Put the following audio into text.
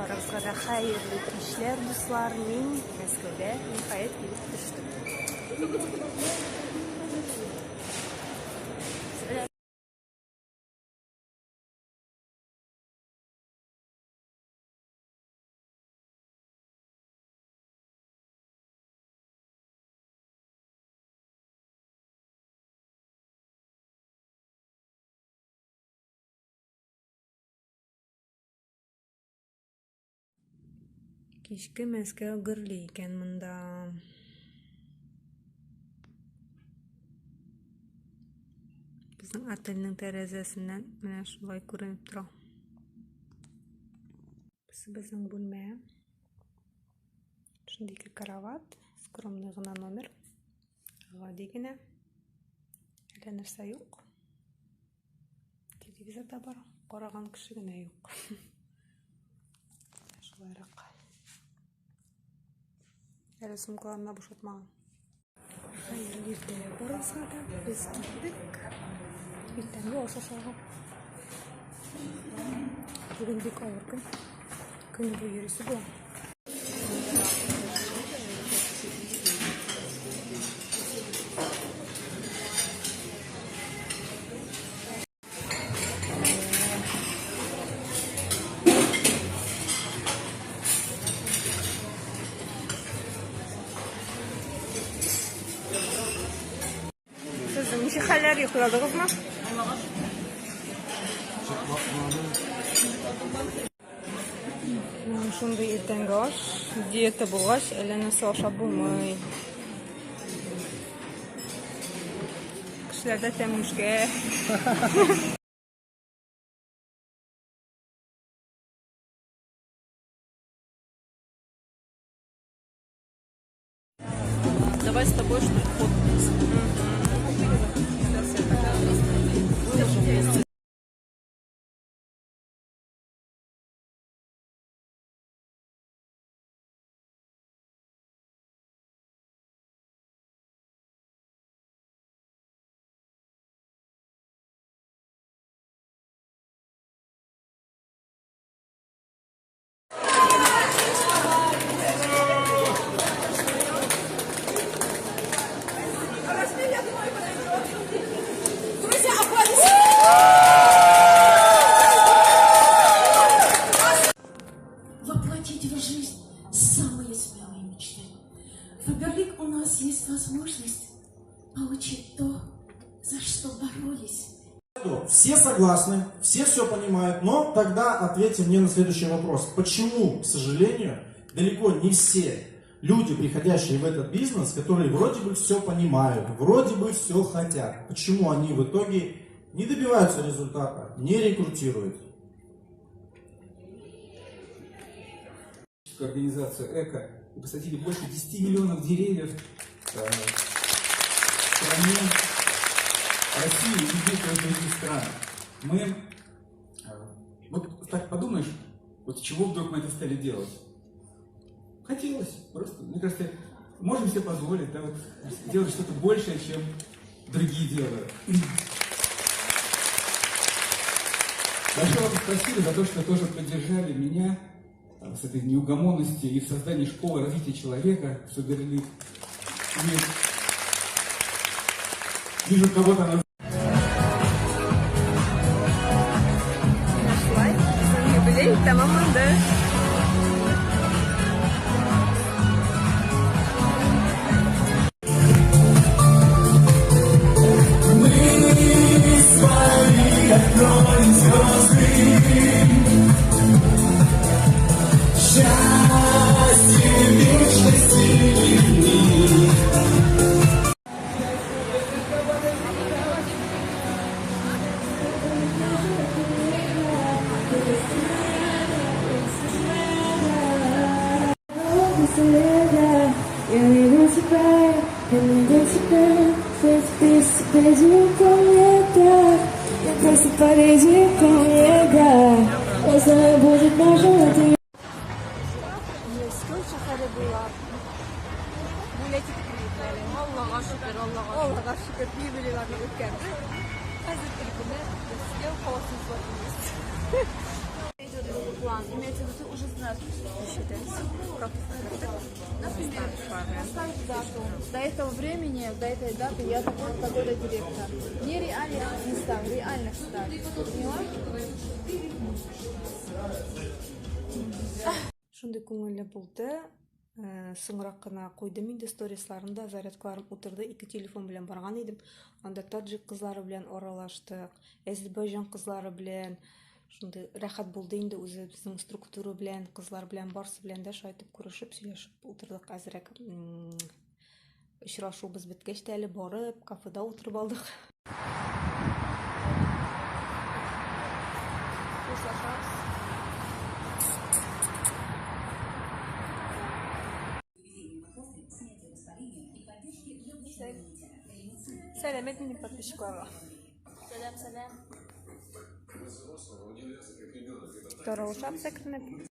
Барыгызга да хәерле кичләр, дуслар. Мин Мәскәүгә ниһаять килеп төштем. Кичке Мәскәү гөрли икән монда. Безнең отельнең тәрәзәсеннән менә шулай күренеп тора. Бусы безнең бүлмә. Шундый ике карават, скромный гына номер. Гади генә. Әллә нәрсә юк. Телевизор да бар, караган кеше генә юк. Шулайрак. Әле сумкаларны да бушатмаган. Хәерле иртә барыгызга да. Без киттек. Иртәнге аш ашарга. Бүген бик авыр көн. Көне буе йөрисе була. Сезнең ничек хәлләр, йокладыгызмы? Шундый иртәнге аш, диета булгач, әллә нәрсә ашап булмый. Кешеләрдә тәмлүшкә. Давай с тобой что ли фоткаемся. Сейчас я тогда выложу вместе. Воплотить в жизнь самые смелые мечты. В Фаберлик у нас есть возможность получить то, за что боролись. Все согласны, все все понимают, но тогда ответьте мне на следующий вопрос. Почему, к сожалению, далеко не все люди, приходящие в этот бизнес, которые вроде бы все понимают, вроде бы все хотят, почему они в итоге не добиваются результата, не рекрутируют? Организацию «Эко» и посадили больше 10 миллионов деревьев в стране России и где-то в других странах. Мы, вот так подумаешь, вот чего вдруг мы это стали делать? Хотелось просто, мне кажется, можем себе позволить, да, вот, делать что-то большее, чем другие делают. Большое вам спасибо за то, что тоже поддержали меня с этой неугомонностью и в создании школы развития человека в Фаберлик. И вижу кого-то на Шулай, безнең юбилей тәмамланды. Мәскәү шәһәре буйлап гулять итеп йөрик әле. Аллага шөкер, Аллага. Аллага шөкер, юбилейларны үткәрдек. Хәзер генә Мәскәү каласын зур. план. Имеется в виду, ты уже знаешь. Например, поставить дату. До этого времени, до этой даты я такой такой-то директор. Не реально не ставь, реально ставь. Поняла? Шундый күңелле булды. Соңрак кына куйдым инде сторисларымда, зарядкаларым утырды, ике телефон белән барган идем. Анда таджик кызлары белән аралаштык, әзербайҗан кызлары белән. Шундый рәхәт булды инде үзебезнең структура белән, кызлар белән, барысы белән дә шулай итеп күрешеп, сөйләшеп утырдык әзрәк. Очрашуыбыз беткәч тә әле барып, кафеда утырып алдык. Хушлашабыз. Сәлам әйт минем подписчикларга. Сәлам, сәлам. Таралышабыз әкренләп.